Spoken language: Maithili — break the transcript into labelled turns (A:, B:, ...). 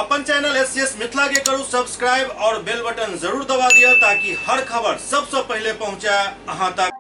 A: अपन चैनल एससीएस मिथिला के करू सब्सक्राइब और बेल बटन जरूर दबा दिया ताकि हर खबर सबसे पहले पहुंचे अहां तक।